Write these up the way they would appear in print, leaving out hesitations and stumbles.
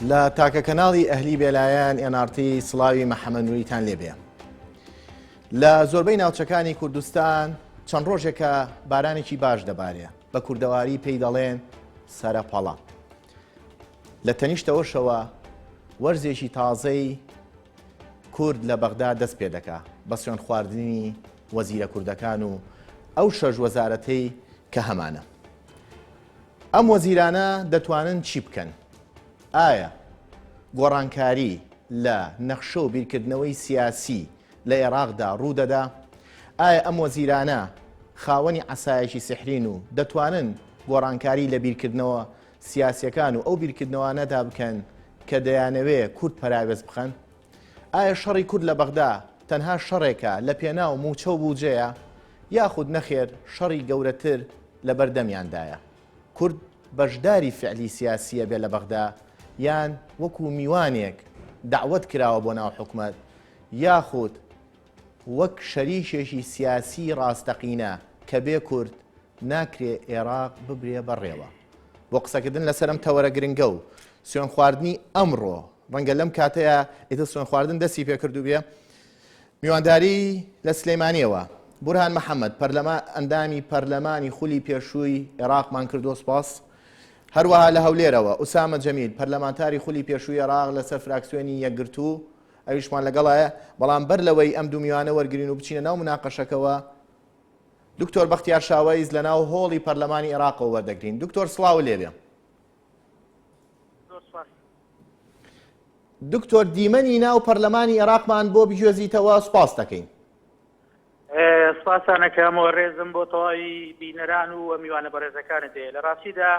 لە تاکە کەناڵی ئەهلی بێلایەن NRT سڵاوی محەممەد نوریتان لێبێ. لە زۆربەی ناوچەکانی کوردستان چەند ڕۆژێکە بارانێکی باش دەبارێ بە کوردەواری پێی دەڵێن سەرەپەڵە. لە تەنیشتەوەشەوە وەرزێکی تازەی کورد لە بەغدا دەست پێ دەکا بە سوێن خواردنی وەزیرە کوردەکان و ئەو شەش وەزارەتەی کە هەمانە. ئەم وەزیرانە دەتوانن چی بکەن؟ ئایا گۆڕانکاری لە نەخشە و بیرکردنەوەی سیاسی لە ئێراقدا ڕوودەدا؟ ئایا ئەم وەزیرانە خاوەنی عەسایەکی سیحرین و دەتوانن گۆڕانکاری لە بیرکردنەوە سیاسیەکان و ئەو بیرکردنەوانەدا بکەن کە دەیانەوێ کورد پەراوێز بخەن؟ ئایا شەڕی کورد لە بەغدا تەنها شەڕێکە لە پێناو مووچە و بوجەیە یاخود نەخێر شەڕی گەورەتر لەبەر دەمیاندایە؟ کورد بەشداری فعلی سیاسیە بێ لە بەغدا یان وەکو میوانێک دەعوەت کراوە بۆ ناو حکومەت یاخود وەک شەریکێکی سیاسی ڕاستەقینە کە بێ کورد ناکرێ ئێراق ببرێ بەڕێوە؟ بۆ قسەکردن لەسەر ئەم تەوەرە گرنگە و سوێنخواردنی ئەمڕۆ ڕەنگە لەم کاتەیە ئیتر سوێنخواردن دەستی پێکردووبێ میوانداری لە سلەیمانیەوە بورهان محەممەد پەرلەمان ئەندامی پەرلەمانی خولی پێشووی عێراقمان کردووە سپاس هەروەها لە هەولێرەوە ئوسامە جەمیل پەرلەمانتاری خولی پێشووی عێراق لەسەر فراکسیۆنی یەکگرتوو ئەویشمان لەگەڵایە بەڵام بەر لەوەی ئەم دوو میوانە وەرگین و بچینە ناو مناقەشەکەوە دکتۆر بەختیار شاوەیس لە ناو هۆڵی پەرلەمانی عێراقەوە وەردەگرین دکتۆر سڵاو لێبێ دکتۆر دیمەنی ناو پەرلەمانی عێراقمان بۆ بگوێزیتەوە سوپاس دەکەین. سپاسان ئەکەم و ڕێزم بۆ تەواوی بینەران و میوانە بەڕێزەکانت هەیە. لە ڕاستیدا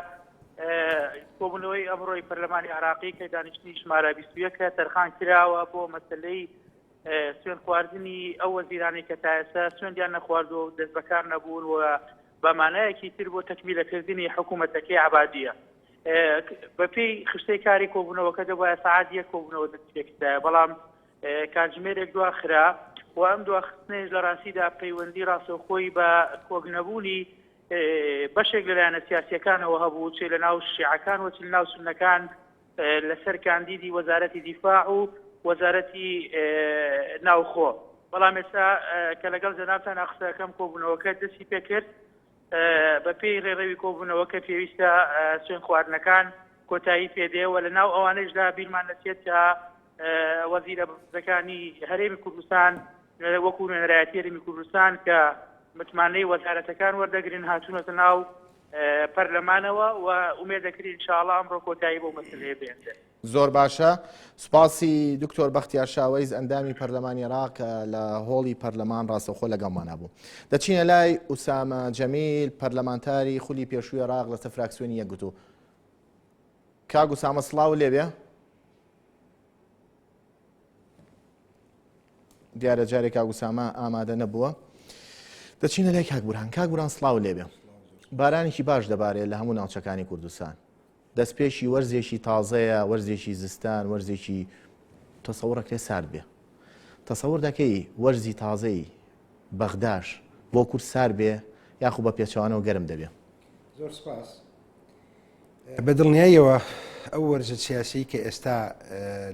کۆبوونەوەی ئەمڕۆی پەرلەمانی عێراقی کە دانیشتنی ژمارە 21 تەرخان کراوە بۆ مەسلەی سوێن خواردنی ئەو وەزیرانەی کە تا ئێستا سوێندیان نەخواردووە و دەستبەکار نەبوون و بە مانایەکی تر بۆ تەکمیلەکردنی حکوومەتەکەی عەبادیە. بەپێی خشتەی کاری کۆبوونەوەکە دەبوایە سەعات یەک کۆبوونەوە دەست پێکردایە بەڵام کاتژمێرێک دواخرا و ئەم دواخستنەیش لە ڕاستیدا پەیوەندی ڕاستەوخۆی بە کۆک نەبوونی بەشێک لە لایەنە سیاسیەکانەوە هەبوو چ لە ناو شیعەکان و چ لە ناو سوننەکان لەسەر کاندیدی وەزارەتی دیفاع و وەزارەتی ناوخۆ بەڵام ئێستا کە لەگەڵ جەنابتان قسەکەم کۆبوونەوەکە دەستی پێکرد بەپێی ڕێڕەوی کۆبوونەوەکە پێویستە سوێن خواردنەکان کۆتایی پێدێ و لە ناو ئەوانەشدا بیرمان نەچێت کە وەزیرە بەرزەکانی هەرێمی کوردستان وەکو نوێنەرایەتی هەرێمی کوردستان کە متمانەی وەزارەتەکان وەردەگرن هاتوونەتە ناو پەرلەمانەوە و ئومێد دەکرێت ئینشاءڵا ئەمڕۆ کۆتایی بۆ مەسلەیە بێنرێت. زۆر باشە سوپاسی دکتۆر بەختیار شاوەیز ئەندامی پەرلەمانی عێراق کە لە هۆڵی پەرلەمان ڕاستەوخۆ لەگەڵمانە بوو. دەچینە لای ئوسامە جەمیل پەرلەمانتاری خولی پێشووی عێراق لەسەر فراکسیۆنی یەکگرتوو. کاک ئوسامە سڵاو لێبێ. دیارە جارێک کاک ئوسامە ئامادە نەبووە. دەچینە لای کاک بورهان. کاک بورهان سڵاو لێبێ. بارانێکی باش دەبارێت لە هەموو ناوچەکانی کوردستان. دەستپێکی وەرزێکی تازەیە، وەرزێکی زستان، وەرزێکی تەسەوڕ ئەکرێ سارد بێ. تەسەور دەکەی وەرزی تازەی بەغداش بۆ کورد سار بێ یاخو بە پێچەوانەوە گەرم دەبێ؟ زۆر سپاس. بە دڵنیاییەوە ئەو وەرزە سیاسیی کە ئێستا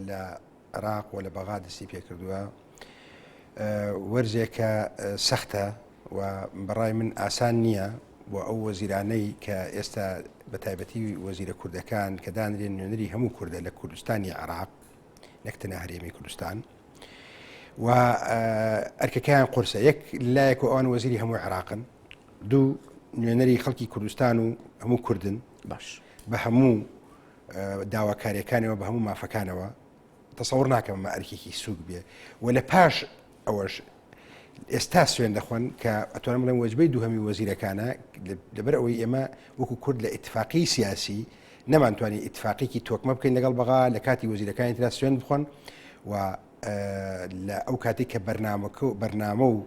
لە عێراق و لە بەغا دەستی پێکردووە وەرزێکە سەختە و بەڕای من ئاسان نییە بۆ ئەو وەزیرانەی کە ئێستا بە تایبەتی وەزیرە کوردەکان کە دانرێن نوێنەری هەموو کوردە لە کوردستانی عێراق نەک تەنها هەرێمی کوردستان و ئەرکەکەیان قورسە یەک لایەک و ئەوان وەزیری هەموو عێراقن دوو نوێنەری خەڵکی کوردستان و هەموو کوردن باش بە هەموو داواکاریەکانەوە بە هەموو مافەکانەوە تەسەور ناکەم ئەمە ئەرکێکی سوک بێ و لە پاش ئەوەش ئێستا سوێن دەخۆن کە ئەتوانم بڵێم وەجبەی دووهەمی وەزیرەکانە لەبەر ئەوەی ئێمە وەکو کورد لە ئیتفاقی سیاسی نەمانتوانی ئیتفاقێکی تۆکمە بکەین لەگەڵ بەغا لە کاتی وەزیرەکانی ترا سوێن بخۆن و لە ئەو کاتێک کە بەرنامەکە و بەرنامە و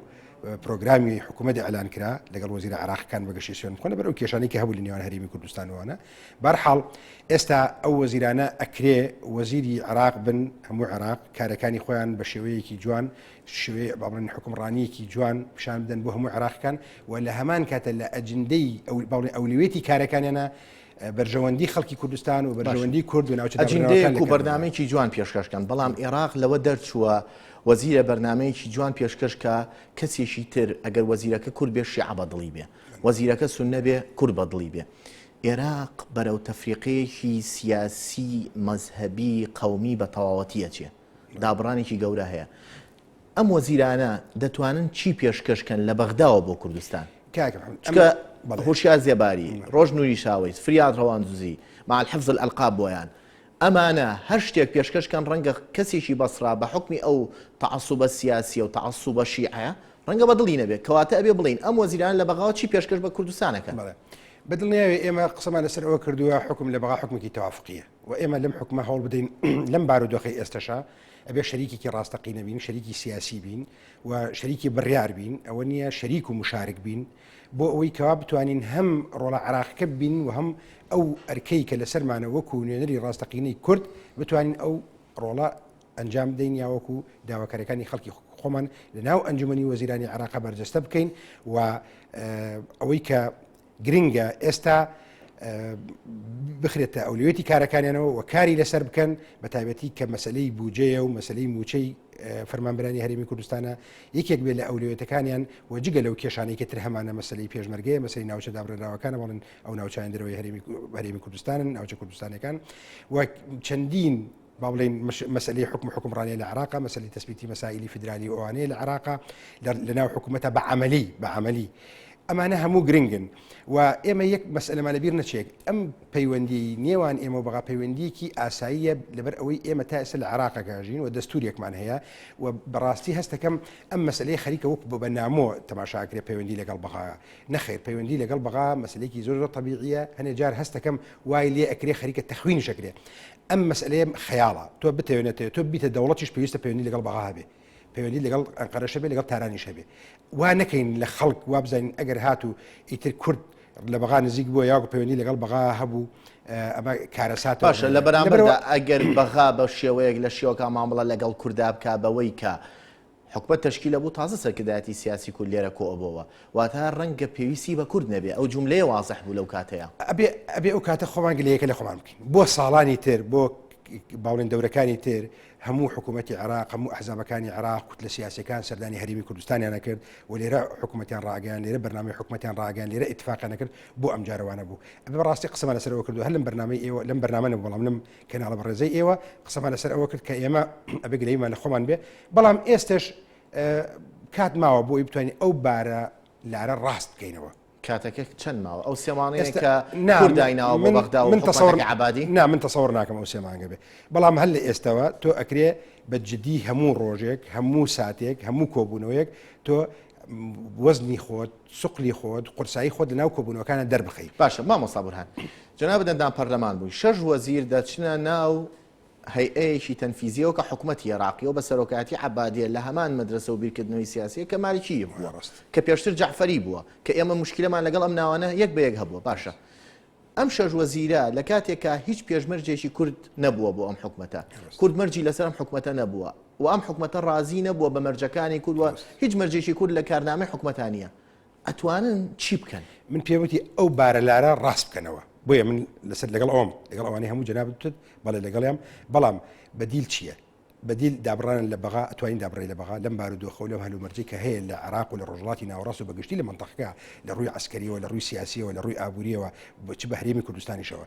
پرۆگرامی حکوومەت ئەلان کرا لەگەڵ وەزیرە عراقەکان بەگەشی سوێن بخۆن لەبەر ئەو کێشانەی کە هەبوو لە نێوان هەرێمی کوردستان وانە بەرحاڵ ئێستا ئەو وەزیرانە ئەکرێ وەزیری عێراق بن هەموو عێراق کارەکانی خۆیان بە شێوەیەکی جوان شێوەی با بڵێن حوکمڕانییەکی جوان پیشان بدەن بۆ هەموو عێراقەکان و لە هەمان کاتە لە ئەجندەی ئەو با بڵێن ئەولەویەتی کارەکانیانە. بەرژەوەندی خەڵکی کوردستان و بەرژەوەندی کورد و ناوچە ئەجیندەیەک و بەرنامەیەکی جوان پێشکەش کەن بەڵام ئێراق لەوە دەرچووە وەزیرە بەرنامەیەکی جوان پێشکەش کە کەسێکی تر ئەگەر وەزیرەکە کورد بێ شیعە بەدڵی بێ وەزیرەکە سوننە بێ کورد بەدڵی بێ ئێراق بەرەو تەفریقەیەکی سیاسی مەزهەبی قەومی بە تەواوەتی ئەچێ دابڕانێکی گەورە هەیە ئەم وەزیرانە دەتوانن چی پێشکەش کەن لە بەغداوە بۆ کوردستان؟ کاک محمد چونکە هۆشیار زێباری، ڕۆژ نوری شاوەیس، فریاد ڕەواندوزی، مع الحفظ الالقاب بۆیان، ئەمانە هەر شتێک پێشکەش کەن ڕەنگە کەسێکی بەسڕا بە حوکمی ئەو تەعەسوبە سیاسیە و تەعەسوبە شیعەیە ڕەنگە بە دڵی نەبێت، کەواتە ئەبێ بڵێین ئەم وەزیرانە لە بەغاوە چی پێشکەش بە کوردستان ئەکەن؟ بەڵێ بە دڵنیاوی ئێمە قسەمان لەسەر ئەوە کردووە حوکم لە بەغا حوکمێکی تەوافقیە و ئێمە لەم حوکمە هەوڵ بدەین لەم بارودۆخەی ئێستەشا ئەبێ شەریکێکی ڕاستەقینە بین، شەریکی سیاسی بین و شەریکی بڕیار بین، ئەوە نییە شەریک و مشارک بین بۆ ئەوەی کەوا بتوانین هەم ڕۆڵە عێراقەکە ببینین و هەم ئەو ئەرکەی کە لەسەرمانە وەکو نوێنەری ڕاستەقینەی کورد بتوانین ئەو ڕۆڵە ئەنجام بدەین یا وەکو داواکاریەکانی خەڵکی خۆمان لە ناو ئەنجومەنی وەزیرانی عێراقا بەرجەستە بکەین و ئەوەی کە گرنگە ئێستا بخرێتە ئەولەویەتی کارەکانیانەوە و کاری لەسەر بکەن بە تایبەتی کە مەسلەی بودجەیە و مەسلەی موچەی فەرمانبەرانی هەرێمی کوردستانە یەکێک بێ لە ئەولەویەتەکانیان و جگە لەو کێشانەی کە تر هەمانە مەسلەی پێشمەرگەیە مەسلەی ناوچە دابڕێنراوەکانە بەڵێن ئەو ناوچانە دەرەوەی هەرێمی کوردستانن ناوچە کوردستانەکان و چەندین با بڵێین مەسەلەی حوکم و حوکمڕانیە لە عێراقا، مەسەلەی تەسبیتی مەسائیلی فیدرالی و ئەوانەیە لە عێراقا لە ناو حکوومەتە بە عەمەلی بە عەمەلی ئەمانە هەموو گرنگن و ئێمە یەک مەسئلەمان لەبیر نەچێت ئەم پەیوەندی نێوان ئێمە و بەغا پەیوەندیەکی ئاساییە لەبەر ئەوەی ئێمە تا ئێستا لە عێراقەکەژین و دەستورێکمان هەیە و بەڕاستی هەستەکەم ئەم مەسلەی خەریکە وەک بە نامۆ تەماشاکرێ پەیوەندی لەگەڵ بەغا نەخێر پەیوەندی لەگەڵ بەغا مەسلێکی زۆر زۆر تەبیعیە هەنێ جار هەستەکەم وای لێ ئەکرێ خەریکە تەخوینیش ئەکرێ ئەم مەسئلەیە خەیاڵە تۆ بتەوێ نەتەوێ تۆ بیتە دەوڵەتیش پێویستە پەیوەندی لەگەڵ بەغا هەبێ پەیوەندی لەگەڵ ئەنقەرەش هەبێ لەگەڵ تارانیش هەبێ وا نەکەین لە خەڵک وا بزانین ئەگەر هاتوو ئیتر کورد لە بەغا نزیک بووە یاگو پەیوەندی لەگەڵ بەغا هەبوو ئەمە کارەساتە باشە لە بەرامبەردا ئەگەر بەغا بە شێوەیەک لە شێوەکان مامەڵە لەگەڵ کوردا بکا بەوەی کە حکومەت تەشکیل ئەبوو تازە سەرکردایەتی سیاسی کورد لێرە کۆ ئەبۆوە واتە ڕەنگە پێویستی بە کورد نەبێ ئەو جوملەیە وازح بوو لەو کاتەیا. ئەبێ ئەبێ ئەو کاتە خۆمان گلەیەکە لە خۆمان بکەین بۆ ساڵانی تر بۆ باڵێن دەورەکانی تر هەموو حکوومەتی عێراق هەموو ئەحزابەکانی عێراق کوتلە سیاسەکان سەردانی هەرێمی کوردستانیان نەکرد و لێرە حکوومەتیان ڕاگەیان لێرە بەرنامەی حکوومەتیان ڕاگەیان لێرە ئیتفاقیان نەکرد بۆ ئەم جارەوانە بوو ئەبێ بەڕاستی قسەمان لەسەرەوە کردو هەر لەم بەرنامەی ئێوە لەم بەرنامە نەبوو بەڵام لەم کەناڵە بەڕێزەی ئێوە قسەمان لەسەر ئەوە کرد کە ئێمە ئەبێ گلەییمان لە خۆمان بێ بەڵام ئێستش کات ماوە بۆی بتوانین ئەو بارە لارە ڕاست بکەینەوە. کاتەکە چەند ماوە ئەو سێ مانگەیە کە کورد دایناوە بۆ بەغدا و من تەسەور حکومەتەکەی عەبادی؟ نا من تەسەور ناکەم ئەو سێ مانگە بێ بەڵام هەر لە ئێستەوە تۆ ئەکرێ بە جدی هەموو ڕۆژێک هەموو ساتێک هەموو کۆبوونەوەیەک تۆ وەزنی خۆت سوقلی خۆت قورسایی خۆت لەناو کۆبوونەوەکانە دەربخەی. باشە مامۆستا بورهان جەنابت ئەندام پەرلەمان بووی شەش وەزیر دەچنە ناو هەیئەیەکی تەنفیزیەوە کە حکومەتی عێراقیە و بە سەرۆکایەتی عەبادیە لە هەمان مەدرەسە و بیرکردنەوەی سیاسیە کە مالکی بووە کە پێشتر جەعفەری بووە کە ئێمە موشکیلەمان لەگەڵ ئەم ناوانە یەک بە یەک هەبووە باشە ئەم شەش وەزیرە لە کاتێکا هیچ پێشمەرجێکی کورد نەبووە بۆ ئەم حکومەتە کورد مەرجی لەسەر ئەم حکومەتە نەبووە و ئەم حکومەتە ڕازی نەبووە بە مەرجەکانی کورد و هیچ مەرجێکی کورد لە کارنامەی حکومەتا نییە ئەتوانن چی بکەن؟ من پێم وتی ئەو بارە لارە ڕاست بکەنەوە بۆیە من لەسەر لەگەڵ ئەوم لەگەڵ ئەوانەی هەموو جەنابت وتت بەڵێ لەگەڵیام بەڵام بەدیل چییە؟ بەدیل دابڕانن لە بەغا ئەتوانین دابڕێ لە بەغا لەم بارودۆخە و لەم هەلومەرجەی کە هەیە لە عێراق و لە ڕۆژهەڵاتی ناوەڕاست و بەگشتی لە مەنتەقەکە لە ڕووی عەسکەریەوە لە ڕووی سیاسیەوە لە ڕووی ئابووریەوە چ بە هەرێمی کوردستانیشەوە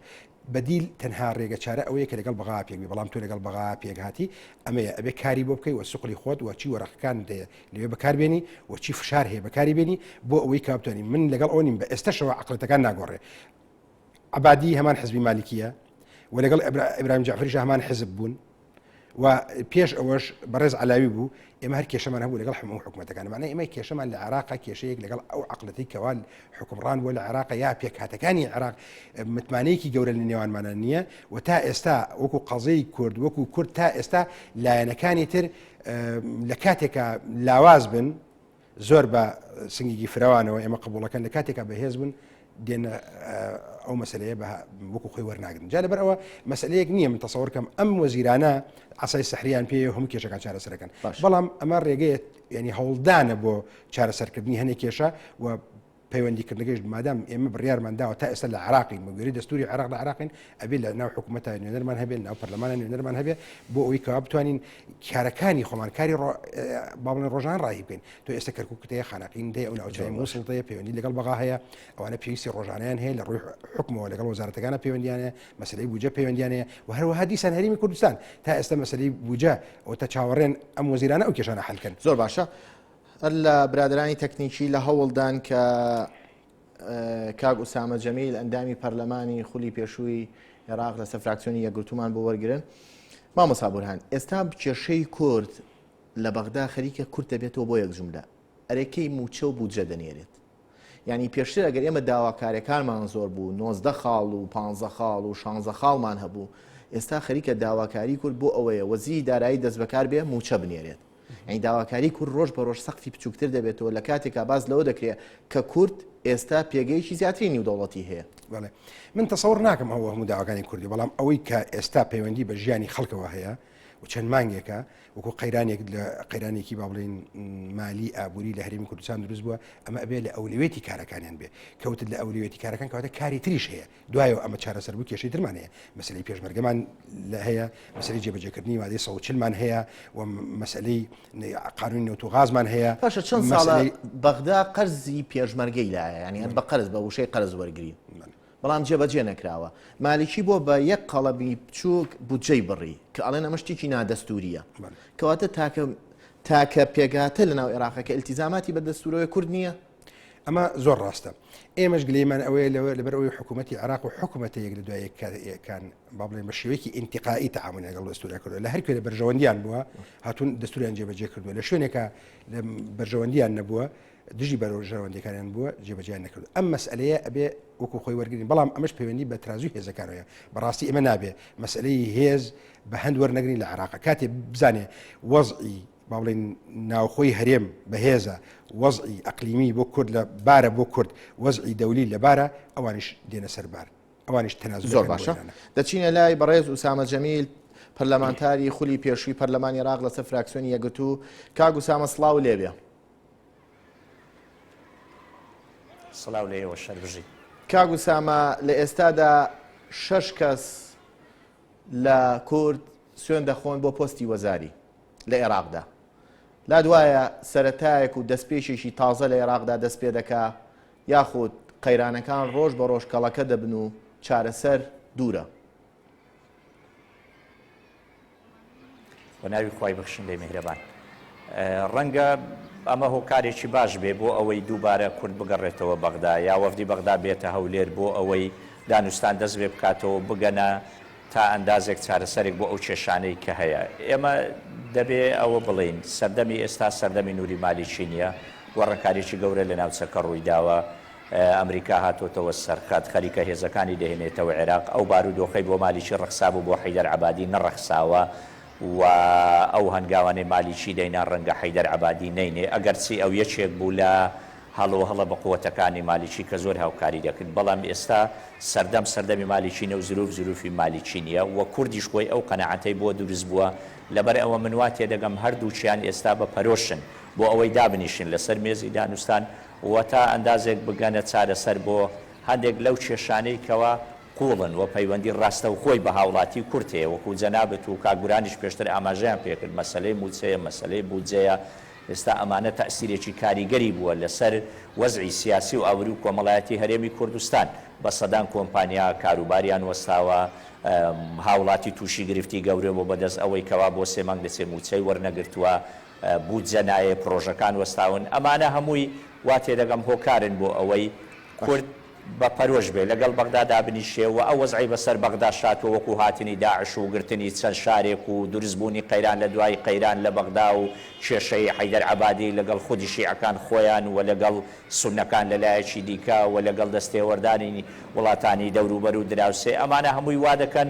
بەدیل تەنها ڕێگە چارە ئەوەیە کە لەگەڵ بەغا پێک بێ بەڵام تۆ لەگەڵ بەغا پێک هاتی ئەمەیە ئەبێ کاری بۆ بکەی و سوقلی خۆت و چی وەرەقەکانت هەیە لەوێ بەکاربێنی و چی فشار هەیە بەکاری بێنی بۆ ئەوەی کە بتوانین من لەگەڵ ئەوە نیم بە ئێستەشەوە عقلەتەکان ناگۆڕێ عبادی هەمان حزبی مالکیە و لەگەڵ ئیبراهیم جعفریش هەمان حزب بوون و پێش ئەوەش بەڕێز علاوی بوو ئێمە هەر کێشەمان هەبوو لەگەڵ هەموو حکوومەتەکان مانە ئێمە کێشەمان لە عێراقا کێشەیەک لەگەڵ ئەو عقلەتی کەوال حکومڕان بووە لە عێراق یا پێکهاتەکانی عێراق متمانەیەکی گەورە لە نێوانمانە نییە و تا ئێستا وەکو قەزەی کورد وەکو کورد تا ئێستا لایەنەکانی تر لە کاتێکا لاواز بن زۆر بە سنگێکی فرەوانەوە ئێمە قبوڵەکەن لە کاتێکا بەهێز بن دێنە ئەو مەسلەیە بە وەکو خۆی وەرناگرن جا لەبەر ئەوە مەسلەیەک نییە من تەسەوەرکەم ئەم وەزیرانە عسای سەحریان پێ هەموو کێشەکان چارەسەرەکەن بەڵام ئەمە ڕێگەیە ینی هەوڵدانە بۆ چارەسەرکردنی هەنێک کێشە و. پەیوەندیکردنەکەیش مادام ئێمە بڕیارمان داوە تا ئێستا لە عێراقین بە گوێرەی دەستوری عێراق لە عێراقین ئەبێ لە ناو حکوومەتە نوێنەرمان هەبێت ناو پەرلەمانە نوێنەرمان هەبێ بۆ ئەوەی کەوا بتوانین کارەکانی خۆمان کاری با بڵێن ڕۆژان ڕایی بکەین تۆ ئێستا کەرکووکت هەیە خانەقین هەیە ئەو ناوچەیە مووسڵ هەیە پەیوەندی لەگەڵ بەغا هەیە ئەوانە پێویستی ڕۆژانیان هەیە لە ڕووی حکومەوە لەگەڵ وەزارەتەکانە پەیوەندیان هەیە مەسلەی بودجە پەیوەندیان هەیە و هەروەها دیسان هەرێمی کوردستان تا ئێستا مەسلەی بودجە ئەو تا چاوەڕێن ئەم وەزیرانە ئەو کێشانە حل کەن. زۆر باشە هەر لە برادەرانی تەکنیکی لە هەوڵدان کە کاک ئوسامە جەمیل ئەندامی پەرلەمانی خولی پێشووی عێراق لەسەر فراکسیۆنی یەکگرتوومان بۆ وەرگرن. مامۆستا بورهان ئێستا کێشەی کورد لە بەغدا خەریکە کورت دەبێتەوە بۆ یەک جوملە ئەرێ کەی مووچە و بودجە دەنێرێت؟ یانی پێشتر ئەگەر ئێمە داواکارەکانمان زۆر بوو 19 خاڵ و 15 خاڵ و 16 خاڵمان هەبوو ئێستا خەریکە داواکاری کورد بۆ ئەوەیە وەزیری دارایی دەستبەکار بێ مووچە بنێرێت یانی داواکاری کورد ڕۆژ بە ڕۆژ سەقفی بچووکتر دەبێتەوە لە کاتێکا باس لەوە دەکرێت کە کورد ئێستا پێگەیەکی زیاتری نیودەوڵەتی هەیە. بەڵێ من تەسەوڕ ناکەم ئەوە هەموو داواکانی کوردی بەڵام ئەوەی کە ئێستا پەیوەندی بە ژیانی خەڵکەوە هەیە و چەند مانگێکە وەکو قەیرانێک لە قەیرانێکی با بڵێین مالی ئابووری لە هەرێمی کوردستان دروست بووە ئەمە ئەبێ لە ئەولەوێتی کارەکانیان بێ کەوتت لە ئەولەوێتی کارەکان کەواتە کاری تریش هەیە دوایەوە ئەمە چارەسەر بوو کێشەی ترمان هەیە مەسەلەی پێشمەرگەمان لە هەیە مەسەلەی جێبەجێکردنی مادەی 140 مان هەیە و مەسەلەی قانونی نەوت و غازمان هەیە باشە چەند ساڵە بەغدا قەرزی پێشمەرگەی لایە یانی هەر بە قەرز بە وشەی قەرز وەرگری بەڵام جێبەجێ نەکراوە مالیکی بۆ بە یەک قەڵەبی بچووک بودجەی بڕی کە ئەڵێن ئەمە شتێکی نادەستوریە کەواتە تاکە تاکە پێگاتە لەناو عێراقە کە التیزاماتی بە دەستورەوەی کورد نییە ئەمە زۆر ڕاستە ئێمەش گلەیمان ئەوەیە لەوە لەبەر ئەوەی حکوومەتی عێراق و حکوومەتە یەک لە دوای یەکان با بڵێن بە شێوەیەکی ئینتیقائی تەعامولیان لەگەڵ دەستورا کردووە لە هەر کوێ لە بەرژەوەندیان بووە هاتوون دەستوریان جێبەجێ کردووە لە شوێنێکە لە بەرژەوەندیان نەبووە دژی بەرژەوەندیەکانیان بووە جێبەجێیان نەکردو ئەم مەسئلەیە ئەبێ وەکو خۆی وەرگین بەڵام ئەمەش پەیوەندی بە ترازوی هێزەکانەوەیە بەڕاستی ئێمە نابێ مەسئلەی هێز بە هەند وەرنەگرین لە عێراق کاتێ بزانێ وەزعی با بڵێین ناوخۆی هەرێم بەهێزە، وەزعی ئەقلیمی بۆ کورد لە بارە بۆ کورد، وەزعی دەولی لە بارە، ئەوانیش دێنە سەر بار، ئەوانیش تەنازول زۆر دەکەن بۆ باشە ئێرانە. دەچینە لای بەڕێز ئوسامە جەمیل پەرلەمانتاری خولی پێشووی پەرلەمانی عێراق لەسەر فراکسیۆنی یەکگرتوو کاک ئوسامە سڵاو لێبێ. سڵاو لە ئێوەش هەر بژی. کاک ئوسامە لە ئێستادا شەش کەس لە کورد سوێن دەخۆن بۆ پۆستی وەزاری لە ئێراقدا. لات وایە سەرەتایەک و دەستپێکێکی تازە لە ئێراقدا دەست پێ دەکا یاخود قەیرانەکان ڕۆژ بە ڕۆژ کەڵەکە دەبن و چارەسەر دوورە؟ بە ناوی خوای بەخشندەی میهرەبان. ڕەنگە ئەمە هۆکارێکی باش بێ بۆ ئەوەی دووبارە کورد بگەڕێتەوە بەغدا یا وەفدی بەغدا بێتە هەولێر بۆ ئەوەی دانوستان دەست بێ بکاتەوە بگەنە تا ئەندازێک چارەسەرێک بۆ ئەو کێشانەی کە هەیە. ئێمە دەبێ ئەوە بڵێین سەردەمی ئێستا سەردەمی نوری مالیکی نییە، گۆڕانکاریی گەورە لە ناوچەکە ڕوویداوە، ئەمریکا هاتۆتەوە سەر خەت، خەریکە هێزەکانی دەهێنێتەوە عێراق، ئەو بارودۆخەی بۆ مالیکی ڕەخسابوو بۆ حەیدەر عەبادی نەڕەخساوە و ئەو هەنگاوانەی مالیکی دەینا ڕەنگە حەیدەر عەبادی نەینێ، ئەگەرچی ئەو یەکێک بوو لە هەڵۆهەڵە بەقوەتەکانی مالیکی کە زۆر هاوکاری دەکرد، بەڵام ئێستا سەردەم سەردەمی مالیکی نیە و زروف زروفی مالیکی نیە و کوردیش خۆی ئەو قەناعەتەی بۆ دروست بووە، لەبەر ئەوە من وا تێدەگەم هەردووکیان ئێستا بە پەرۆشن بۆ ئەوەی دابنیشن لەسەر مێزی دانوستان و تا ئەندازێک بگەنە چارەسەر بۆ هەندێک لەو کێشانەی کەوا قووڵن و پەیوەندی ڕاستەوخۆی بە هاوڵاتی کورد هەیە وەکو جەنابت و کاک گورانیش پێشتر ئاماژەیان پێکرد مەسەلەی مووچەیە مەسەلەی بودجەیە ئێستا ئەمانە تەئسیرێکی کاریگەری بووە لەسەر وەزعی سیاسی و ئابوری و کۆمەڵایەتی هەرێمی کوردستان بە سەدان کۆمپانیا کاروباریان وەستاوە هاوڵاتی تووشی گرفتی گەورە بووە بەدەست ئەوەی کەوا بۆ سێ مانگ دەچێ مووچەی وەرنەگرتووە بودجە نایێ، پڕۆژەکان وەستاون، ئەمانە هەمووی وا تێدەگەم هۆکارن بۆ ئەوەی کورد بە پەرۆش بێ لەگەڵ بەغدا دابنیشێ و ئەو وەزعەی بەسەر بەغداش هاتووە وەکو هاتنی داعش و گرتنی چەند شارێک و دروست بوونی قەیران لە دوای قەیران لە بەغدا و کێشەی حەیدەر عەبادی لەگەڵ خودی شیعەکان خۆیان و لەگەڵ سوننەکان لە لایەکی دیکە و لەگەڵ دەستێوەردانی وڵاتانی دەوروبەر و دراوسێ ئەمانە هەمووی وا دەکەن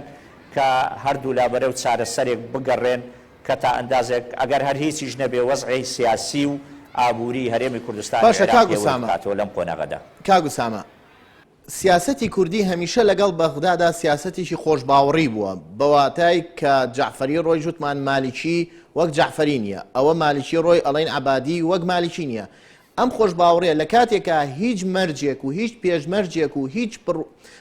کە هەردوولا بەرەو چارەسەرێک بگەڕێن کە تا ئەندازێک ئەگەر هەر هیچیش نەبێ وەزعی سیاسی و ئابووری هەرێمی کوردستان و باشە عێراق کاک هێور ئوسامە بکاتەوە لەم قۆناغەدا. کاک ئوسامە سیاسەتی کوردی هەمیشە لەگەڵ بەغدادا سیاسەتێکی خۆشباوەڕی بووە بە واتای کە جەعفەری ڕۆی جوتمان مالیکی وەک جەعفەری نییە ئەوە مالیکی ڕۆی ئەڵێن عەبادی وەک مالیکی نییە. ئەم خۆشباوەڕیە لە کاتێکا هیچ مەرجێک و هیچ پێشمەرجێک و هیچ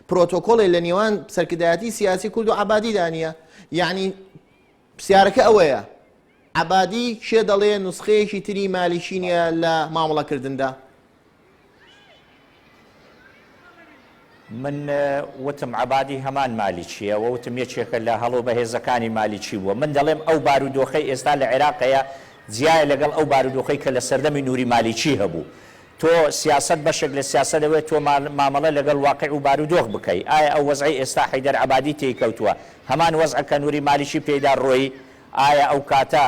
پرۆتۆکۆڵێ لە نێوان سەرکردایەتی سیاسی کورد و عەبادیدا نییە یعنی پرسیارەکە ئەوەیە عەبادی کێ دەڵێ نوسخەیەکی تری مالیکی نییە لە مامەڵەکردندا؟ من وتم عەبادی هەمان مالیکییە و وتم یەکێکە لە هەڵۆ بەهێزەکانی مالیکی بووە. من دەڵێم ئەو بارودۆخەی ئێستا لە عێراق هەیە جیایە لەگەڵ ئەو بارودۆخەی کە لە سەردەمی نوری مالیکی هەبوو. تۆ سیاسەت بەشێک لە سیاسەت ئەوەیە تۆ مامەڵە لەگەڵ واقیع و بارودۆخ بکەی. ئایا ئەو وەزعەی ئێستا حەیدەر عەبادی تێی کەوتووە هەمان وەزعە کە نوری مالیکی پێیدا ڕۆیی؟ ئایا ئەو کاتە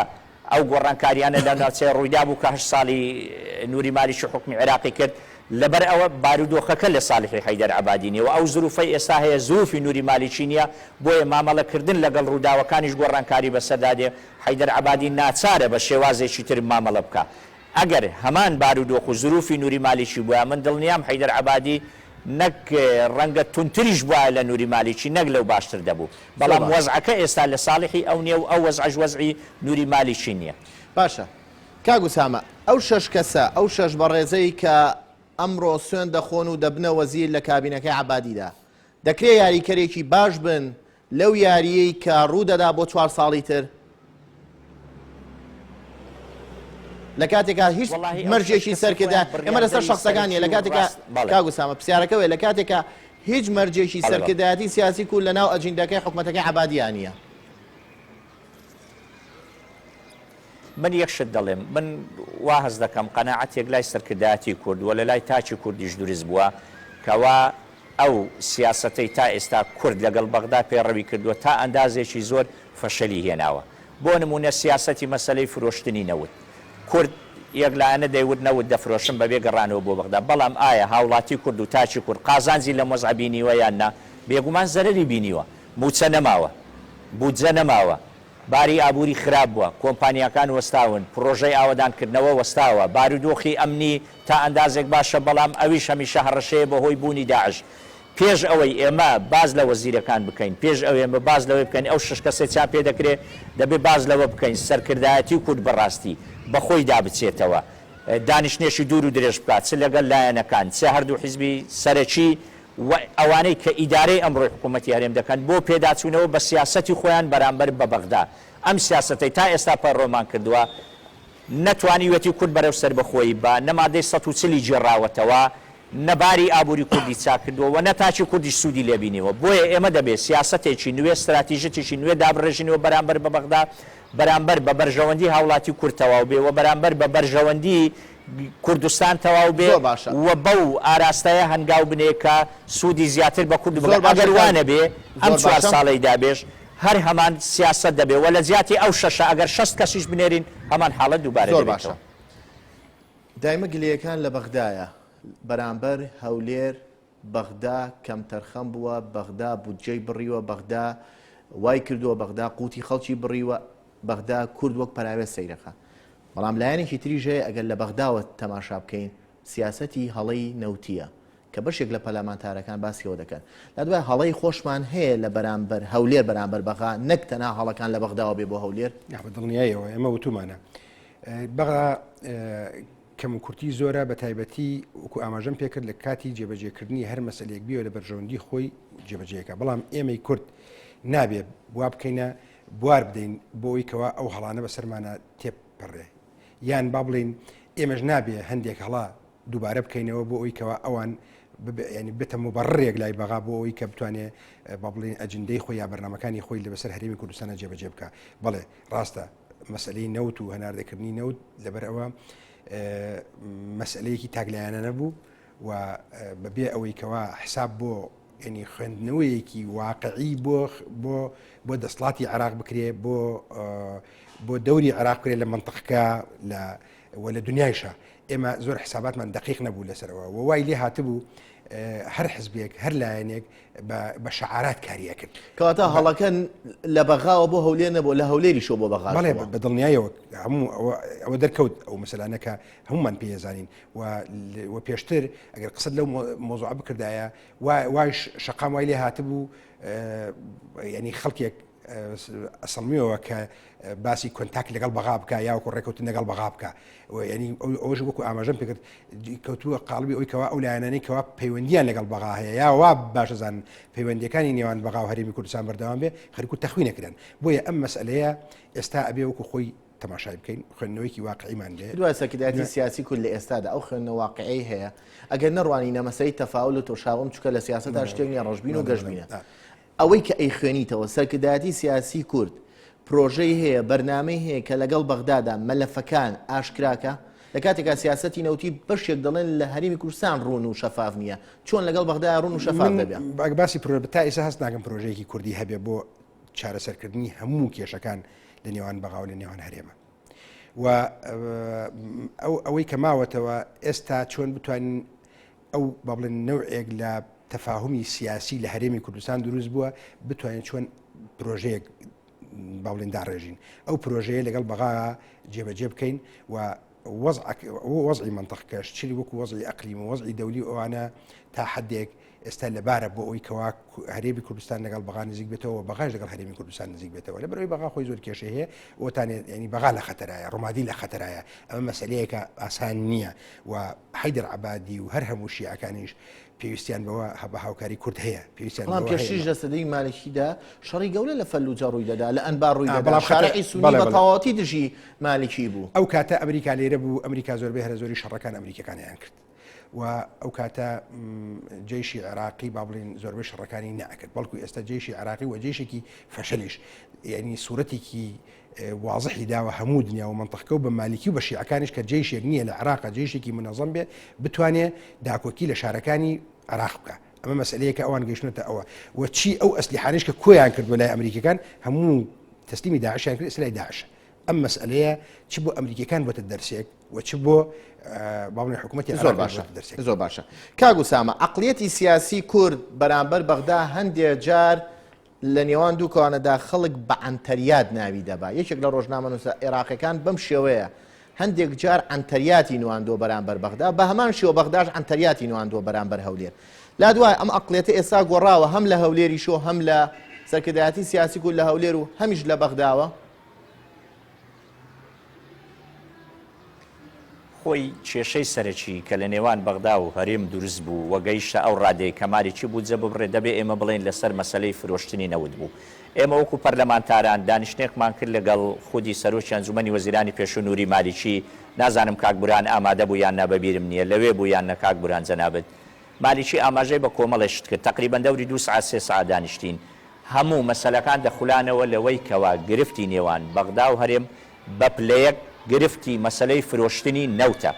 ئەو گۆڕانکاریانە لەو ناوچەیە ڕوویدابوو کە هەشت ساڵی نوری مالیکی حوکمی عێراقی کرد، لەبەر ئەوە بارودۆخەکە لە ساڵحی حەیدەر عەبادی نیە و ئەو زروفەی ئێستا هەیە زروفی نوری مالیکی نیە، بۆیە مامەڵەکردن لەگەڵ ڕووداوەکانیش گۆڕانکاری بەسەردا دێ، حەیدەر عەبادی ناچارە بە شێوازێکی تر مامەڵە بکا. ئەگەر هەمان بارودۆخ و زروفی نوری مالیکی بوایە من دڵنیام حەیدەر عەبادی نەک ڕەنگە توندتریش بوایە لە نوری مالیکی نەک لەو باشتر دەبوو زۆر بەڵام باشە. وەزعەکە ئێستا لە ساڵحی ئەو نیە و ئەو وەزعەش وەزعی نوری مالیکی نیە. باشە کاک ئوسامە ئەو شەش کەسە ئەو شەش بەڕێزەی کە ئەمڕۆ سوێند دەخۆن و دەبنە وەزیر لە کابینەکەی عەبادیدا دەکرێ یاریکەرێکی باش بن لەو یارییەی کە ڕوودەدا بۆ چوار ساڵی تر؟ لە کاتێکا هیچ وەڵاهی ئەو شەش مەرجێکی کەسە سەرکردە خۆیان ئێمە لەسەر بڕیاردەری شخصەکان نیە سەرەکی لە و کاتێکا ڕاست بەڵێ. کاک ئوسامە پرسیارەکە وێ لە کاتێکا هیچ مەرجێکی بەڵێ بەڵێ. سەرکردایەتی سیاسی کورد لە ناو ئەجینداکەی حکومەتەکەی عەبادیا نیە. من یەک شت دەڵێم، من وا هەست دەکەم قەناعەتێک لای سەرکردایەتی کورد و لە لای تاکی کوردیش دروست بووە کەوا ئەو سیاسەتەی تا ئێستا کورد لەگەڵ بەغدا پەیڕەوی کردووە تا ئەندازێکی زۆر فەشەلی هێناوە. بۆ نموونە سیاسەتی مەسەلەی فرۆشتنی نەوت. کورد یەک لایەنە دەیوت نەوت دەفرۆشم بەبێ گەڕانەوە بۆ بەغدا، بەڵام ئایا هاوڵاتی کورد و تاکی کورد قازانجی لەم وەزعە بینیوە یان نا؟ بێگومان زەرەری بینیوە. مووچە نەماوە. بودجە نەماوە. باری ئابووری خراپ بووە، کۆمپانیاکان وەستاون، پڕۆژەی ئاوەدانکردنەوە وەستاوە، بارودۆخی ئەمنی تا ئەندازێک باشە، بەڵام ئەویش هەمیشە هەڕەشەیە بەهۆی بوونی داعش. پێش ئەوەی ئێمە باس لە وەزیرەکان بکەین، پێش ئەوەی ئێمە باس لەوەی بکەین ئەو شەش کەسەی چیان پێ دەکرێ، دەبێ باس لەوە بکەین سەرکردایەتی کورد بەڕاستی بە خۆیدا بچێتەوە، دانیشتنێکی دوور و درێژ بکات، چ لەگەڵ لایەنەکان، چ هەردوو حیزبی سەرەکی و ئەوانەی کە ئیدارەی ئەمڕۆی حکوومەتی هەرێم دەکەن بۆ پێداچوونەوە بە سیاسەتی خۆیان بەرامبەر بە بەغدا. ئەم سیاسەتەی تا ئێستا پەیڕەومان کردووە نە توانیویەتی کورد بەرەو سەربەخۆیی ببا، نە مادەی 140 ی گێڕاوەتەوە، نە باری ئابووری کوردی چاک کردووە و نە تاکی کوردیش سوودی لێ بینیوە. بۆیە ئێمە دەبێ سیاسەتێکی نوێ، ستراتیژتێکی نوێ دابڕێژینەوە بەرامبەر بە بەغدا، بەرامبەر بە بەرژەوەندی هاوڵاتی کورد تەواو بێ و بەرامبەر بە بەرژەوەندی کوردستان تەواو بێ زۆر باشە. و بەو ئاراستەیە هەنگاو بنێ کە سوودی زیاتر بە کورد زۆر بگات. باشە ئەگەر وا کاک نەبێ ئەم زۆر چوار باشە. ساڵەی دابێش هەر هەمان سیاسەت دەبێ و لە جیاتی ئەو شەشە ئەگەر 60 کەسیش بنێرین هەمان حاڵەت دووبارە زۆر باشە. دەبێتەوە. دایمە گلەیەکان لە بەغدایە بەرامبەر هەولێر بەغدا کەمتەرخەم بووە، بەغدا بودجەی بڕیوە، بەغدا وای کردووە، بەغدا قوتی خەڵکی بڕیوە، بەغدا کورد وەک پەراوێز سەیرەکا. بەڵام لایەنێکی تریش هەیە ئەگەر لە بەغداوە تەماشا بکەین سیاسەتی هەڵەی نەوتییە کە بەشێک لە پەرلەمانتارەکان باسی ئەوە دەکەن. لادوای هەڵەی خۆشمان هەیە لە بەرامبەر هەولێر بەرامبەر بەغا نەک تەنها هەڵەکان لە بەغداوە بێ بۆ هەولێر. نا بە دڵنیاییەوە ئێمە وتومانە بەغا کەموکورتی زۆرە بە تایبەتی وەکو ئاماژەم پێکرد لە کاتی جێبەجێکردنی هەر مەسەلەیەک بیەوێ لە بەرژەوەندی خۆی جێبەجێکە بەڵام ئێمەی کورد نابێ وا بکەینە بوار بدەین بۆ ئەوی کەوا ئەو هەڵانە بەسەرمانە تێپەڕێ یان با بڵین ئێمەش نابێ هەندێک هەڵا دووبارە بکەینەوە بۆ ئەوی کەوا ئەوان ینی بێتە مبەڕێک لای بەغا بۆ ئەوی کە بتوانێ با بڵین ئەجندەی خۆی یا بەرنمەکانی خۆی لە بەسەر هەرێمی کوردستانە جێبەجێ بکە بەڵێ ڕاستە مەسئلەی نەوت و هەناردەکردنی نەوت لەبەر ئەوە مەسئلەیەکی تاکلایەنە نەبوو و بەبێ ئەوەی کەوا حساب بۆ ینی خوێندنەوەیەکی واقعی بۆ بۆ بۆ دەسڵاتی عراق بکرێ بۆ بۆ دەوری عراق بکرێت لە منطقەکە لە و لە دنیایشە ئێمە زۆر حساباتمان دقیق نەبوو لەسەرەوە و وای لێ هاتبوو هەر حزبێک هەر لایەنێک بە شەعارات کاری ئەکرد. کەواتە هەڵەکە لە بەغاوە بۆ هەولێر نەبووە، لە هەولێریشەوە بۆ بەغاش بەڵێ بووە. بە دڵنیایەوە هەموو ئەوە دەرکەوت ئەو مەسەلانە کە هەمومان پێی ئەزانین و پێشتر ئەگەر قسەت لەو مۆزوعە بکردایە وایش شەقام وای لێ هاتبوو ینی خەڵکێک. ئەسەڵمیەوە کە باسی contact لەگەڵ بەغا بکە یاوەکو ڕێکەوتن لەگەڵ بەغا بکە ینی ئەوش وەکو ئاماژەم پێکرد کەوتووە قاڵبی ئەوی کەوا ئەو لایەنانەی کەوا پەیوەندیان لەگەڵ بەغا هەیە یا وا باشەزان پەیوەندیەکانی نێوان بەغا و هەرێمی کوردستان بەردەوام بێ خەریک و تەخوینەکرێن بۆیە ئەم مەسئلەیە ئێستا ئەبێ وەکو خۆی تەماشای بکەین خوێندنەوەیکی واقعیمان لێ دوای سەرکردایەتی سیاسی کورد لە ئێستادا ئەو خوێندنە واقعی هەیە ئەگەر نەڕوانینە مەسەی تەفاول و تۆشاوم چکە لە سیاسەتا شتێک نیە ڕەشبین و گەشبینە ئەوەی کە ئەیخوێنیتەوە سەرکردایەتی سیاسی کورد پرۆژەی هەیە بەرنامەی هەیە کە لەگەڵ بەغدادا مەلەفەکان ئاشکراکە لە کاتێکا سیاسەتی نەوتی بەشێک دەڵێن لە هەرێمی کوردستان ڕوون و شەفاف نییە چۆن لەگەڵ بەغدا ڕوون و شەفاف دەبێت؟ باک باسی پرۆژە تا ئێستا هەست ناکەم پرۆژەیەکی کوردی هەبێ بۆ چارەسەرکردنی هەموو کێشەکان لە نێوان بەغا و لە نێوان هەرێمە و ئەو ئەوەی کە ماوەتەوە ئێستا چۆن بتوانین ئەو با بڵێن نەوعێک لە تەفاهمی سیاسی لە هەرێمی کوردستان دروست بووە بتوانین چۆن پرۆژەیەک با بڵێن داڕێژین ئەو پرۆژەیە لەگەڵ بەغا جێبەجێ بکەین و وەزعی مەنتەقەکەش چلی وەکو وەزعی ئەقلیم و وەزعی دەولی و ئەوانە تا حدێک ئێستا لەبارە بۆ ئەوی کەوا هەرێمی کوردستان لەگەڵ بەغا نزیک بێتەوە بەغاش لەگەڵ هەرێمی کوردستان نزیک بێتەوە لە بەرەوەی بەغا خۆی زۆر کێشەی هەیە ئەوتانێ ینی بەغا لە خەتەرایە ڕمادی لە خەتەرایە ئەمە مەسلەیەکە ئاسان نییە و حەیدەر عەبادی و هەر هەموو شیعەکانیش پێویستیان بەوە بە هاوکاری کورد هەیە پێویستیان بەڵام بەوە هەیە. پێشتریش لە سەدەی مالکیدا شەڕی گەورە لە فەلوجە ڕووی دەدا لە ئەنبار ڕووی دەدا بەڵام خەتەر شارعی سونی بەڵێ بە بەڵێ. تەواوەتی دژی مالکی بوو. ئەو کاتە ئەمریکا لێرە بوو ئەمریکا زۆربەی هەرە زۆری شەڕەکان ئەمریکیەکانیان کرد و ئەو کاتە جەیشی عێراقی با بڵین زۆربەی شەڕەکانی نەئەکرد بەڵکو ئێستا جەیشی عێراقی و جەیشێکی فەشەلیش یعنی سوورەتێکی وازحی داوە هەموو دنیا و مەنتەقەکە و بە مالیکی و بە شیعەکانیش کە جەیشێک نییە لە عێراقا جەیشێکی مونەزەم بێ بتوانێ داکۆکی لە شارەکانی عێراق بکا ئەمە مەسئلەیەکە ئەوان گەیشتونەتە ئەوە و چی ئەو ئەسلیحانەیش کە کۆیان کردووە لای ئەمریکیەکان هەموو تەسلیمی داعشیان کرد ئێستا لای داعشە ئەم مەسئلەیە چ بۆ ئەمریکیەکان بۆتە دەرسێک و چ بۆ با بڵێین حکوومەتی زۆر عێراق باشە بۆتە دەرسێک زۆر باشە کاک ئوسامە عەقڵیەتی سیاسی کورد بەرامبەر بەغدا هەندێ جار لە نێوان دوو کەوانەدا خەڵک بە عەنتەریات ناوی دەبا. یەکێک لە ڕۆژنامەنووسە ئێراقیەکان بەم شێوەیە هەندێک جار عەنتەریاتی نواندووە بەرامبەر بەغدا، بە هەمان شێوە بەغداش عەنتەریاتی نواندووە بەرامبەر هەولێر. لات وایە ئەم عەقڵیەتە ئێستا گۆڕاوە هەم لە هەولێریشەوە هەم لە سەرکردایەتی سیاسی کورد لە هەولێر و هەمیش لە بەغداوە؟ خۆی کێشەی سەرەکی کە لە نێوان بەغدا و هەرێم دروست بوو و گەیشتە ئەو ڕادەی کە مالیکی بودجە ببڕێ دەبێ ئێمە بڵێین لەسەر مەسەلەی فرۆشتنی نەوت بوو. ئێمە وەکو پەرلەمانتاران دانیشتنێکمان کرد لەگەڵ خودی سەرۆکی ئەنجومەنی وەزیرانی پێشوو نوری مالیکی، نازانم کاک بورهان ئامادە بوو یان نا بەبیرم نییە لەوێ بوو یان نە کاک بورهان جەنابت. مالیکی ئاماژەی بە کۆمەڵێ شت کرد تەقریبەن دەوری دوو سەعات سێ سەعات دانیشتین هەموو مەسەلەکان دەخولانەوە لەوەی کەوا گرفتی نێوان بەغدا و هەرێم بە پلەیەک گرفتی مەسەلەی فرۆشتنی نەوتە.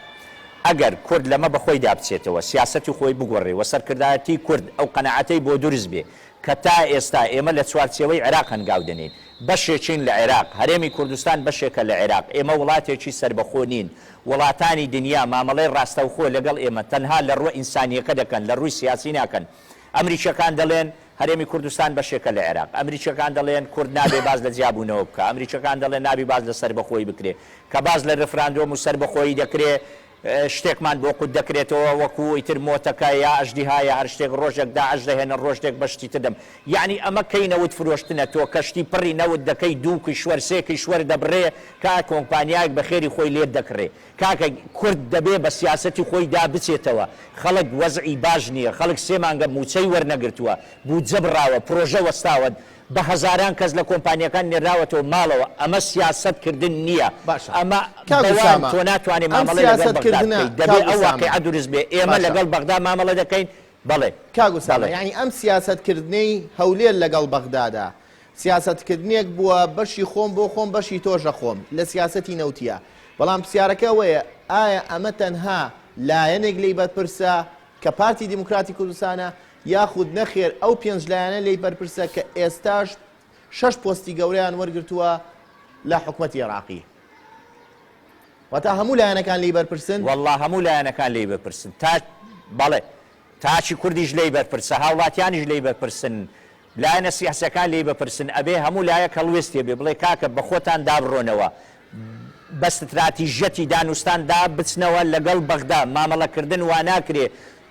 ئەگەر کورد لەمە بە خۆیدا بچێتەوە، سیاسەتی خۆی بگۆڕێ و سەرکردایەتی کورد ئەو قەناعەتەی بۆ دروست بێ کە تا ئێستا ئێمە لە چوارچێوەی عێراق هەنگاو دەنێین، بەشێکین لە عێراق، هەرێمی کوردستان بەشێکە لە عێراق، ئێمە وڵاتێکی سەربەخۆ نین، وڵاتانی دنیا مامەڵەی ڕاستەوخۆ لەگەڵ ئێمە تەنها لە ڕووە ئینسانییەکە دەکەن، لە ڕووی سیاسی ناکەن. ئەمریکییەکان دەڵێن، هەرێمی کوردستان بەشێکە لە عێراق. ئەمریکییەکان دەڵێن کورد نابێ باس لە جیابوونەوە بکا. ئەمریکییەکان دەڵێن نابی باس لە سەربەخۆیی بکرێ. کە باس لە رفراندۆم و سەربەخۆیی دەکرێ شتێکمان بۆ قوت دەکرێتەوە وەکوو ئیتر مۆتەکە یا ئەژدیها یا هەر شتێک ڕۆژێک داعش دەهێنن ڕۆژێک بە شتی تر دەم یەعنی ئەمە کەی نەوت فرۆشتنە تۆ کەشتی پڕی نەوت دەکەی دوو کیشوەر سێ کیشوەر دەبڕێ کا کۆمپانیایەک بە خێری خۆی لێت دەکڕێ کاکە کورد دەبێ بە سیاسەتی خۆی دا بچێتەوە خەڵک وەزعی باش نیە خەڵک سێ مانگە موچەی وەرنەگرتووە بودجە بڕاوە پرۆژە وەستاوە بە هەزاران کەس لە کۆمپانیەکان نێراوەتەوە ماڵەوە ئەمە سیاسەت کردن نیە باشە ئەمە کاک بەوان ئوسامە تۆ ناتوانێ ئەم مامەڵە لەگەڵ سیاسەت بەغدا کردنە بکەی دەبێ کاک ئەو ئوسامە واقیعە دروست بێ ئێمە باشە لەگەڵ بەغدا مامەڵە دەکەین بەڵێ کاک ئوسامە بەڵێ. یانی ئەم سیاسەت کردنەی هەولێر لەگەڵ بەغدادا سیاسەتکردنێک بووە بەشی خۆم بۆ خۆم بەشی تۆش ئەخۆم لە سیاسەتی نەوتیە بەڵام پرسیارەکە ئەوەیە ئایا ئەمە تەنها لایەنێک لێی بەرپرسە کە پارتی دیموکراتی کوردستانە یاخود نەخێر ئەو پێنج لایەنە لێی بەرپرسە کە ئێستاش شەش پۆستی گەورەیان وەرگرتووە لە حکومەتی عێراقی واتە هەموو لایەنەکان لێی بەرپرسن؟ وەڵڵا هەموو لایەنەکان لێی بەرپرسن تا بەڵێ تاکی کوردیش لێی بەرپرسە هاوڵاتیانیش لێی بەرپرسن لایەنە سیاسیەکان لێی بپرسن ئەبێ هەموو لایەک هەڵوێستی هەبێ بڵێ کاکە بەخۆتان دابڕۆنەوە بە ستراتیژیەتی دانوستان دا بچنەوە لەگەڵ بەغدا مامەڵە کردن واناکرێ.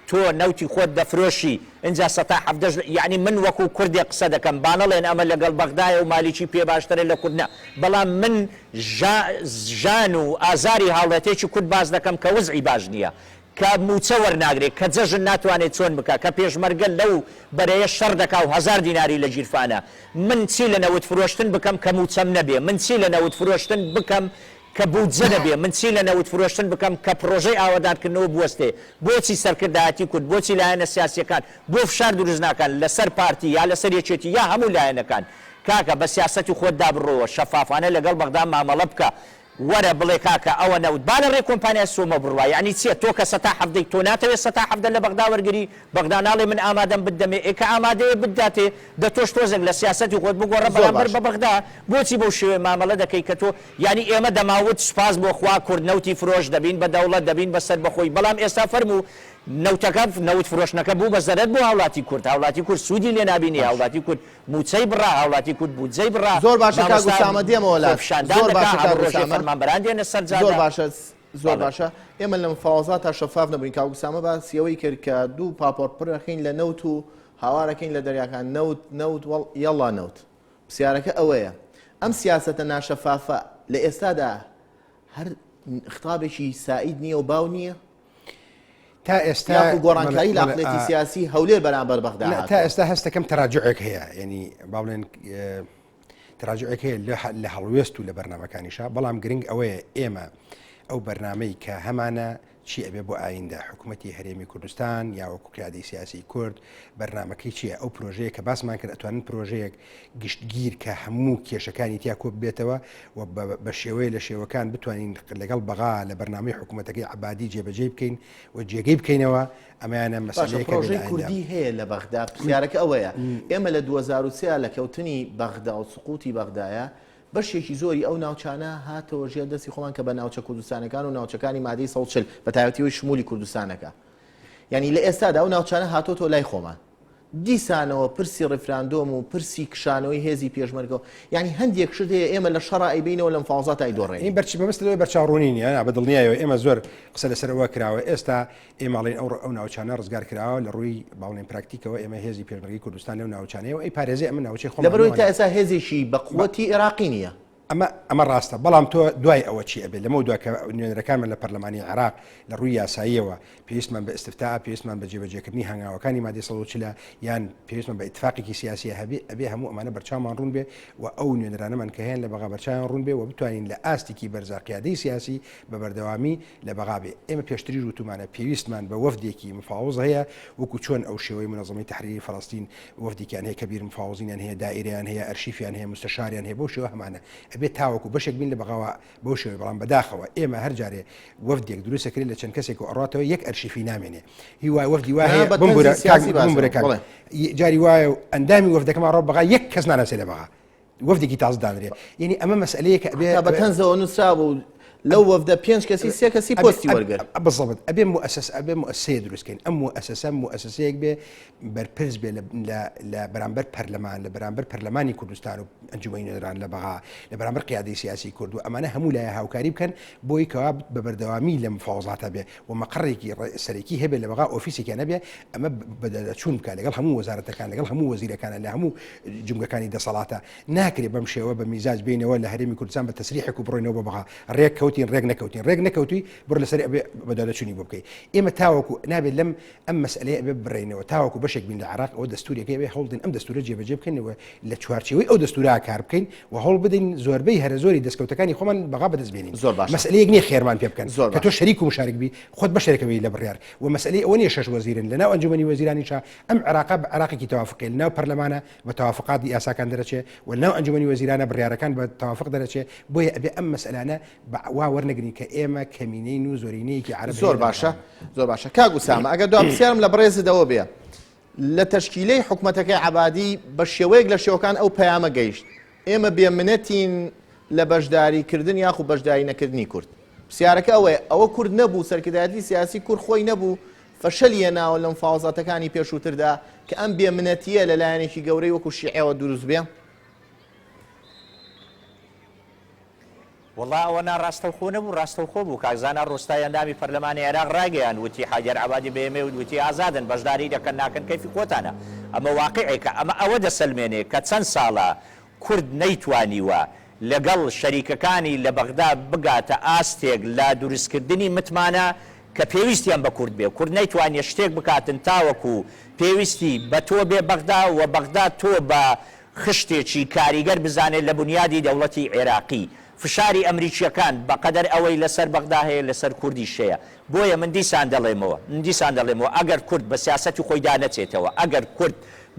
تۆ نەوتی خۆت دەفرۆشی ئینجا سەتا حەڤدەش یەعنی من وەکو کوردێک قسە دەکەم با نەڵێن ئەمە لەگەڵ بەغدایە و مالیکی پێ باشترە لە کورد نا بەڵام من ژان و ئازاری هاوڵاتیەکی کورد باس دەکەم کە وزعی باش نیە کە موچە وەرناگرێ کە جەژن ناتوانێ چۆن بکا کە پێشمەرگە لەو بەرەیە شەڕ دەکا و هەزار دیناری لە گیرفانە من چی لە نەوت فرۆشتن بکەم کە موچەم نەبێ من چی لە نەوت فرۆشتن بکەم کە بودجە نەبێ، من چی لە نەوت فرۆشتن بکەم کە پڕۆژەی ئاوەدانکردنەوە بوەستێ؟ بۆچی سەرکردایەتی کورد، بۆچی لایەنە سیاسییەکان بۆ فشار دروست ناکەن لەسەر پارتی یا لەسەر یەکێتی یا هەموو لایەنەکان؟ کاکە بە سیاسەتی خۆتدا بڕۆوە، شەفافانە لەگەڵ بەغدا مامەڵە بکە، وەرە بڵێ کاکە ئەوە نەوت با لە ڕێی کۆمپانیای سۆمۆ بڕوا، یەعنی چیە تۆ کە سەتا حەڤدەی تۆ ناتەوێ سەتا 17 لە بەغدا وەرگری؟ بەغدا ناڵێ من ئامادەم بتدەمێ، ئێ کە ئامادەیە بتداتێ، دە تۆش تۆزێک لە سیاسەتی خۆت بگۆڕە زۆر بەرامبەر باشە. بە بەغدا، بۆچی بەو شێوەیە مامەڵە دەکەی کە تۆ یانی ئێمە دەمانوت سوپاس بۆ خوا کورد نەوتی فرۆشت دەبین بە دەوڵەت دەبین بە سەربەخۆی بەڵام ئێستا فەرموو نەوتەکە نەوت فرۆشتنەکە بوو بە زەرەر بۆ هاوڵاتی کورد هاوڵاتی کورد سوودی لێ نابینی باش. هاوڵاتی کورد مووچەی بڕا هاوڵاتی کورد بودجەی بڕا زۆر باشە کاک مامۆستا ئوسامە دێمەوە لات خۆپیشاندان زۆر دەکا باشە کاک هەموو ڕۆژێ ئوسامە فەرمانبەران دێنە سەر زۆر جادە باشە زۆر بەڵێ. باشە ئێمە لە مفاوەزاتا شەفاف نەبووین کاک ئوسامە باسی ئەوەی کرد کە دوو پاپۆڕ پڕەکەین لە نەوت و هاوارەکەین لە دەریاکان نەوت نەوت وەڵ یەڵا نەوت پرسیارەکە ئەوەیە ئەم سیاسەتە ناشەفافە لە ئێستادا هەر خطابێکی سائید نییە و باو نییە؟ تا ئێستا یاخو گۆڕانکاری لە عەقڵیەتی سیاسی هەولێر بەرامبەر بەغدا تا ئێستا هەستەکەم تەراجعێک هەیە یعنی با بڵێن تراجعێک هەیە لە هەڵوێست و لە بەرنمەکانیشە بەڵام گرنگ ئەوەیە ئێمە ئەو بەرنمەی کە هەمانە چی ئەبێ بۆ ئایندە حکوومەتی هەرێمی کوردستان یا وەکو قیادەی سیاسی کورد بەرنمەکەی چییە ئەو پرۆژەیە کە باسمان کرد ئەتوانن پرۆژەیەک گشتگیر کە هەموو کێشەکانی تیا کۆ بێتەوە و بە شێوەیە لە شێوەکان بتوانین لەگەڵ بەغا لە بەرنامەی حکوومەتەکەی عبادی جێبەجێ بکەین و جێگەی بکەینەوە ئەمەیانە مەسەلەیەکە پرۆژەی کوردی هەیە لە بەغدا پرسیارەکە ئەوەیە ئێمە لە 2023 لە کەوتنی بەغدا و سقوتی بەغدایە بەشێکی زۆری ئەو ناوچانە هاتەوە ژێر دەستی خۆمان کە بە ناوچە کوردستانەکان و ناوچەکانی مادەی 140 بە تایبەتی ئەوەی شمولی کوردستانەکە یعنی لە ئێستادا ئەو ناوچانە هاتۆتەوە لای خۆمان دیسانەوە پرسی ڕیفراندۆم و پرسی کشانەوەی هێزی پێشمەرگە و یانی هەندێک شت هەیە ئێمە لە شەڕا ئەیبەینەوە لە مفاوەزاتا ئەیدۆڕێنین. ئەی بەرچ مەبەست لەوەی بەرچاوڕوونی نییە نا بە دڵنیایەوە ئێمە زۆر قسە لەسەر ئەوە کراوە ئێستا ئێمە ئەڵێین ئەو ئەو ناوچانە ڕزگار کراوە لە ڕووی با بڵێین پراکتیکەوە ئێمە هێزی پێشمەرگەی کوردستان لەو ناوچانەیە و ئەی پارێزێ ئەمە ناوچەی خۆمان لەبەرئەوەی تا نەوانە. ئێستا هێزێکی بە قوەتی ئێراقی نییە. ئەمە ئەمە ڕاستە بەڵام تۆ دوای ئەوە چی ئەبێت لەمە دوا کە نوێنەرەکانمان لە پەرلەمانی عێراق لە ڕووی یاساییەوە پێویستمان بە ئیستفتا پێویستمان بە جێبەجێکردنی هەنگاوەکانی مادەی 140 یان پێویستمان بە ئیتفاقێکی سیاسی هەبێ ئەبێ هەموو ئەمانە بەرچاومان ڕوون بێ و ئەو نوێنەرانەمان کە هەیەن لە بەغا بەرچاویان ڕوون بێ و بتوانین لە ئاستێکی بەرزا قیادەی سیاسی بە بەردەوامی لە بەغا بێ ئێمە پێشتریش وتومانە پێویستمان بە وەفدێکی مفاوض هەیە وەکو چۆن ئەو شێوەی منەظەمەی تەحریری فەلەستین وەفدێکیان هەیە کەبیر مفاوضینیان هەیە دائیرەیان هەیە ئەرشیفیان هەیە مستەشاریان هەیە بەو شێوە هەمانە ئەبێت تاوەکو بەشێک بین لە بەغاوە بەو شێوەی بەڵام بەداخەوە ئێمە هەر جارێ وەفدێک دروست ئەکرێت لە چەند کەسێک و ئەڕاتەوە یەک ئەرشیفی نامێنێ هی وای وەفدی وا هەیە بمبورە کاک بمبورە کاک جاری وایە و ئەندامی وەفدەکەمان ڕۆ بەغا یەک کەس ناناسێ لە بەغا وەفدێکی تازە دانرێ یعنی ئەمە مەسئلەیە کە ئەبێ بە تەنزەوە نووسرابوو لەو وەفدە پێنج کەسی سێ کەسی پۆستی وەرگرت بالضبط ئەبێ مؤسس ئەبێ مؤسسەیە دروستکەین ئەم مؤسسە مؤسسەیەک بێ بەرپرس بێ لە بەرامبەر پەرلەمان لە بەرامبەر پەرلەمانی کوردستان و ئەنجومەنی نوێنەران لە بەغا لە بەرامبەر قیادەی سیاسی کورد و ئەمانە هەموو لایە هاوکاری بکەن بۆی کەوا بە بەردەوامی لە مفاوەزاتە بێ و مەقەڕێکی سەرەکی هەبێ لە بەغا ئۆفیسێکیان هەبێ ئەمە بەدەدەچوون بکە لەگەڵ هەموو وەزارەتەکان لەگەڵ هەموو وەزیرەکانە لە هەموو جومگەکانی دەسەڵاتە ناکرێ بەم شێوە بە میزاج بینەوە لە هەرێمی کوردستان بە تەسریحێک و بڕۆینەوە بە بەغا ڕێک کەوتین ڕێک نەکەوتین ڕێک نەکەوتوی بڕ لەسەر ئەبێ بەدادەچوونی بۆ بکەی ئێمە تاوەکو نابێت لەم ئەم مەسئەلەیە ئەبێ ببڕێینەوە تاوەکو بەشێک بین لە عێراق ئەوە دەستوورێکەی ئەبێ هەوڵدەین ئەم دەستوورە جێبەجێ بکەین و لە چوارچێوەی ئەو دەستوورە کار بکەین و هەوڵ بدەین زۆربەی هەرە زۆری دەستکەوتەکانی خۆمان بەغا بەدەست بێنین زۆر باشە. مەسئەلەیەک نییە خێرمان پێ بکەن زۆر کە تۆ باشە. شەریک و مشارک بی خۆت بەشێکە بی لە بڕیار و مەسئەلەی ئەوە نییە شەش وەزیرن لە ناو ئەنجومەنی وەزیرانیشا ئەم عێراقە بە عێراقێکی تەوافقیە لە ناو پەرلەمانە بە تەوافقات یاساکان دەرەچێ و لە ناو ئەنجومەنی وەزیرانە بڕیارەکان بە تەوافق دەرەچێ بۆیە ئەبێ ئەم مەسئەلانە بە وا وەرنەگرین کە ئێمە کەمینەین و زۆرینەیەکی عەرەب زۆر باشە زۆر باشە کاک ئوسامە ئەگەر دوا پرسیارم لە بەڕێزت ئەوە بێ لە تەشکیلەی حکومەتەکەی عەبادی بە شێوەیەک لە شێوەکان ئەو پەیامە گەیشت ئێمە بێ منەتین لە بەشداری کردن یاخو بەشداری نەکردنی کورد پرسیارەکە ئەوەیە ئەوە کورد نەبوو سەرکردایەتی سیاسی کورد خۆی نەبوو فەشەلی هێناوە لە مفاوەزاتەکانی پێشووتردا کە ئەم بێ منەتیە لە لایەنێکی گەورەی وەکو شیعەوە دروست بێ؟ وەڵا ئەوە ناڕاستەوخۆ نەبوو ڕاستەوخۆ بوو، کاک زانا ڕۆستای ئەندامی پەرلەمانی عێراق ڕایگەیاند وتی حەیدەر عەبادی بە ئێمەی وت وتی ئازادن بەشداری دەکەن ناکەن کەیفی خۆتانە، ئەمە واقیعێکە، ئەمە ئەوە دەسەلمێنێ کە چەند ساڵە کورد نەیتوانیوە لەگەڵ شەریکەکانی لە بەغدا بگاتە ئاستێک لە دروستکردنی متمانە کە پێویستیان بە کورد بێ، کورد نەیتوانیە شتێک بکاتن تاوەکو پێویستی بە تۆ بێ بەغدا و بەغدا تۆ بە خشتێکی کاریگەر بزانێت لە بونیادی دەوڵەتی عێراقی. فشاری ئەمریکییەکان بە قەدەر ئەوەی لە سەر بەغدا هەیە لە سەر کوردیش هەیە. بۆیە من دیسان دەڵێمەوە، من دیسان دەڵێمەوە ئەگەر کورد بە سیاسەتی خۆیدا نەچێتەوە، ئەگەر کورد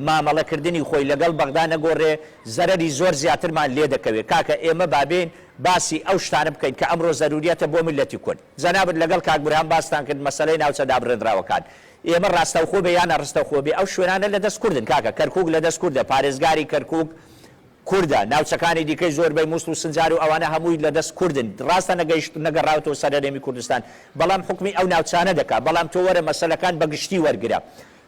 مامەڵەکردنی خۆی لەگەڵ بەغدا نەگۆڕێ، زەرەری زۆر زیاترمان لێ دەکەوێ. کاکە ئێمە با بێین باسی ئەو شتانە بکەین کە ئەمڕۆ زەروریەتە بۆ میللەتی کورد. جەنابت لەگەڵ کاک بورهان باستان کرد مەسەلەی ناوچە دابڕێنراوەکان. ئێمە ڕاستەوخۆ بێ یا ناڕستەوخۆ بێ ئەو شوێنانە لە دەست کوردن کاکە، کەرکوک لە دەست کوردە، پارێزگاری کەرکوک کوردە، ناوچەکانی دیکەی زۆربەی موسڵ و سنجار و ئەوانە هەمووی لە دەست کوردن، ڕاستە نەگەیشت نەگەڕاوەتەوە سەر هەرێمی کوردستان بەڵام حوکمی ئەو ناوچانە دەکا، بەڵام تۆ وەرە مەسەلەکان بە گشتی وەرگرە.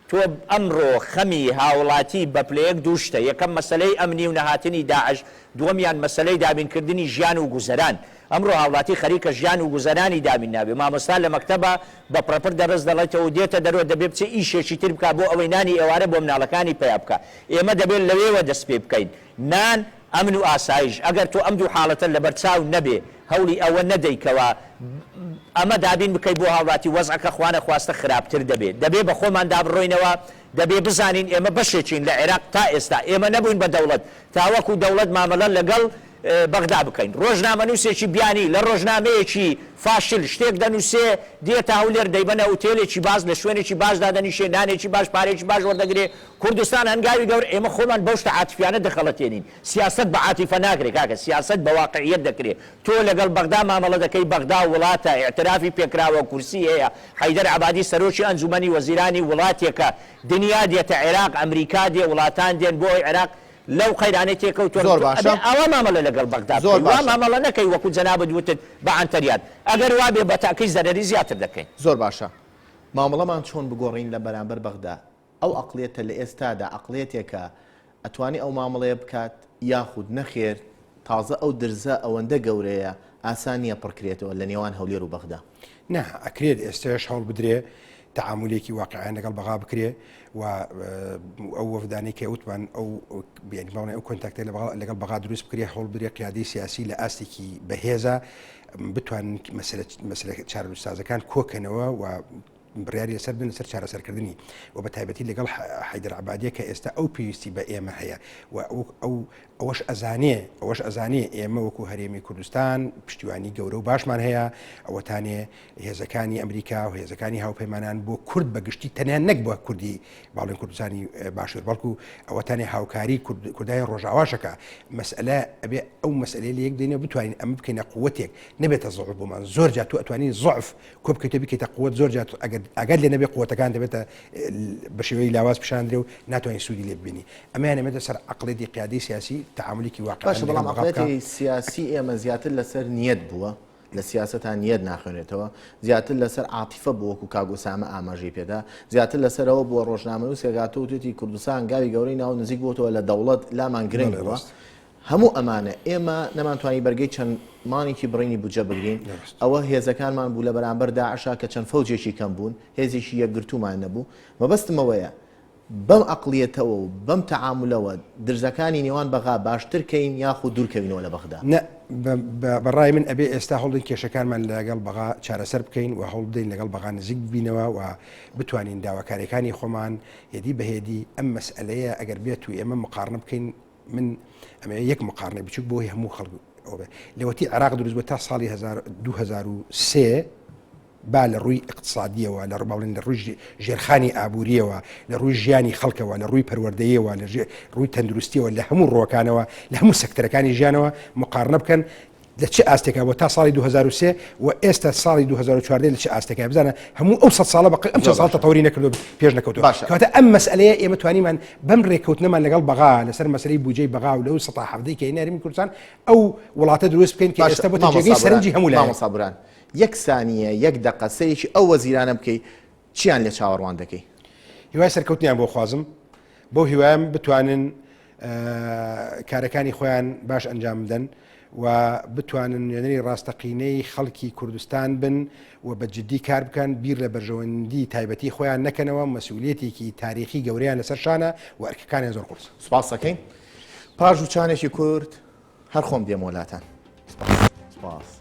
تۆ ئەمڕۆ خەمی هاوڵاتی بە پلەیەک دوو شتە، یەکەم مەسەلەی ئەمنی و نەهاتنی داعش، دووەمیان مەسەلەی دابینکردنی ژیان و گوزەران. ئەمڕۆ هاوڵاتی خەریکە ژیان و گوزەرانی دابین نابێ، مامۆستا لە مەکتەبە بە پڕەپڕ دەرس دەڵێتەوە و دێتە دەرەوە دەبێ بچێ ئیشێکی تر بکا بۆ ئەوەی نانی ئێوارە بۆ مناڵەکانی پەیا بکا. ئێمە دەبێ لەوێوە دەست پێ بکەین. نان، ئەمن و ئاسایش، ئەگەر تۆ ئەم دوو حاڵەتە لەبەرچاو نەبێ، هەوڵی ئەوە نەدەی کەوا ئەمە دابین بکەی بۆ هاوڵاتی، وەزعەکە خوانەخواستە خراپتر دەبێ. دەبێ بە خۆماندا بڕۆینەوە، دەبێ بزانین ئێمە بەشێکین لە عێراق، تا ئێستا ئێمە نەبووین بە دەوڵەت تا وەکو دەوڵەت مامەڵە لەگەڵ بەغدا بکەین. ڕۆژنامەنووسێکی بیانی لە ڕۆژنامەیەکی فاشل شتێک دەنووسێ، دێتە هەولێر دەیبەنە ئوتێلێکی باش، لە شوێنێکی باش دادەنیشێ، نانێکی باش، پارەیەکی باش وەردەگرێ، کوردستان هەنگاوی گەورە، ئێمە خۆمان بەو شتە عاتیفیانە دەخەڵەتێنین، سیاسەت بە عاتیفە ناکرێ کاکە، سیاسەت بە واقعیەت دەکرێ، تۆ لەگەڵ بەغدا مامەڵە دەکەی، بەغدا وڵاتە، ئیعترافی پێکراوە، کورسی هەیە، حەیدەر عەبادی سەرۆکی ئەنجومەنی وەزیرانی وڵاتێکە، دنیا دێتە عێراق، ئەمریکا دێ، وڵاتان دێن بۆ ئەوەی عێراق لەو قەیرانەی تێکەوتووە، زۆر تۆ باشە. ئەبێ ئاوا مامەڵە لەگەڵ بەغدا زۆر بکەی، وا باشە. مامەڵە نەکەی وەکو جەنابت وتت بە عەنتەریات، ئەگەر وابێ بە تەئکید زەرەری زیاتر دەکەین. زۆر باشە. مامەڵەمان چۆن بگۆڕین لە بەرامبەر بەغدا؟ ئەو عەقڵیەتە لە ئێستادا عەقڵیەتێکە ئەتوانێ ئەو مامەڵەیە بکات یاخود نەخێر تازە ئەو درزە ئەوەندە گەورەیە ئاسان نیە پڕکرێتەوە لە نێوان هەولێر و بەغدا؟ نا ئەکرێت ئێستاش هەوڵ بدرێ تەعامولێکی واقعیان لەگەڵ بەغا بکرێ و ئەو وەفدانەی کە وتمان ئەو یانی باڵێن ئەو contact ە لەگەڵ بەغا دروست بکرێ هەوڵ بدرێ قیادەی سیاسی لە ئاستێکی بەهێزە بتوانن مەسەلە مەسەلە چارەنووسسازەکان کۆکەنەوە و بڕیاری لەسەر بدەن لەسەر چارەسەرکردنی و بە تایبەتی لەگەڵ حەیدەر عەبادیە کە ئێستا ئەو پێویستی بە ئێمە هەیە و ئەو ئەوەش ئەزانێ ئەوەش ئەزانێ ئێمە وەکو هەرێمی کوردستان پشتیوانی گەورە و باشمان هەیە ئەوەتانێ هێزەکانی ئەمریکا و هێزەکانی هاوپەیمانان بۆ کورد بە گشتی تەنیا نەک بۆ کوردی باڵێن کوردستانی باشوور بەڵکو ئەوەتانێ هاوکاری کوردای ڕۆژاواشەکە مەسئلە ئەبێ ئەو مەسئلەی لە یەک دێنێ بتوانین ئەمە بکەینە قوتێک نەبێتە زەعف بۆمان زۆر جار تۆ ئەتوانی زەعف کۆ بکەیتەوە بیکەیتە قوت زۆر جار ئەگەر ئاگات لێ نەبێ قوتەکان دەبێتە بە شێوەی لاواز پیشاندرێ و ناتوانانی سوودی لێ ببینی ئەمەیان ئەمێتە سەر عقلێتی قیادەی سیاسی تەعامولێکی واقعی باشە بەڵام عقلێتی سیاسی ئێمە زیاتر لەسەر نیەت بووە لە سیاسەتا نیەت ناخوێنێتەوە زیاتر لەسەر عاتیفە بوو وەکو کاک ئوسامە ئاماژەی پێدا زیاتر لەسەرەوە بووە ڕۆژنامەنووسێک هاتووە وتویەتی کوردستان گاوی گەورەی ناو نزیک بۆتەوە لە دەوڵەت لامان گرنگ بووە هەموو ئەمانە ئێمە نەمانتوانی بەرگەی چەند مانگێکی بڕینی بودجە بگرین، ئەوە هێزەکانمان بوو لە بەرامبەر داعشا کە چەند فەوجێکی کەم بوون، هێزێکی یەکگرتوومان نەبوو. مەبەستم ئەوەیە بەم عەقڵیەتەوە و بەم تەعامولەوە درزەکانی نێوان بەغا باشتر کەین یاخود دوورکەوینەوە لە بەغدا؟ نا، بە ڕای من ئەبێ ئێستا هەوڵدەین کێشەکانمان لەگەڵ بەغا چارەسەر بکەین و هەوڵبدەین لەگەڵ بەغا نزیک ببینەوە و بتوانین داواکاریەکانی خۆمان هێدی بە هێدی ئەم مەسئەلەیە ئەگەر بێت و ئێمە مقارنە بکەین من ئەمەوێ یەک مقارنەی بچوک بۆ هەموو خەڵک ئەوە بێ لەوەتی عێراق دروست بوو تا ساڵی 2003 با لە ڕووی اقتصادیەوە لە ڕوو لە ڕووی ژێرخانی ئابووریەوە لە ڕووی ژیانی خەڵکەوە لە ڕووی پەروەردەیەوە لە ڕووی تەندروستیەوە لە هەموو ڕووەکانەوە لە هەموو سەکتەرەکانی ژیانەوە مقارنە بکەن لە چ ئاستێکا بووە تا ساڵی 2003 و ئێستا ساڵی 2014 لە چ ئاستێکا بزانە هەموو ئەو سە ساڵە بە ئەم چەند ساڵ تەتەوری نەکردو پێش نەکەوتووە باشە. کەواتە ئەم مەسئلەیە ئێمە توانیمان بەم رێککەوتنەمان لەگەڵ بەغا لەسەر مەسەلەی بودجەی بەغا و لەو سەتا حەڤدەی کە هێنای هەرێمی کوردستان ئەو وڵاتە دروست بکەین کە باشە ئێستا بۆتە مامۆستا جێگەی بوران سەرنجی هەموو لایەک. مامۆستا بوران یەک سانیە یەک دەقە سەیرێکی ئەو وەزیرانە بکەی چیان لێ چاوەڕوان دەکەی؟ هیوای سەرکەوتنیان بۆ خوازم بەو هیوایەم بتوانن کارەکانی خۆیان باش ئەنجام بدەن. و بتوانن نوێنەری ڕاستەقینەی خەڵکی کوردستان بن و بە جدی کار بکەن، بیر لە بەرژەوەندی تایبەتی خۆیان نەکەنەوە، مەسئولیەتێکی تاریخی گەورەیان لەسەر شانە و ئەرکەکانیان زۆر قورسە. سوپاس ئەکەین. پاش وچانێکی کورت هەر خۆم دێمەوە لاتان. سوپاس. سوپاس.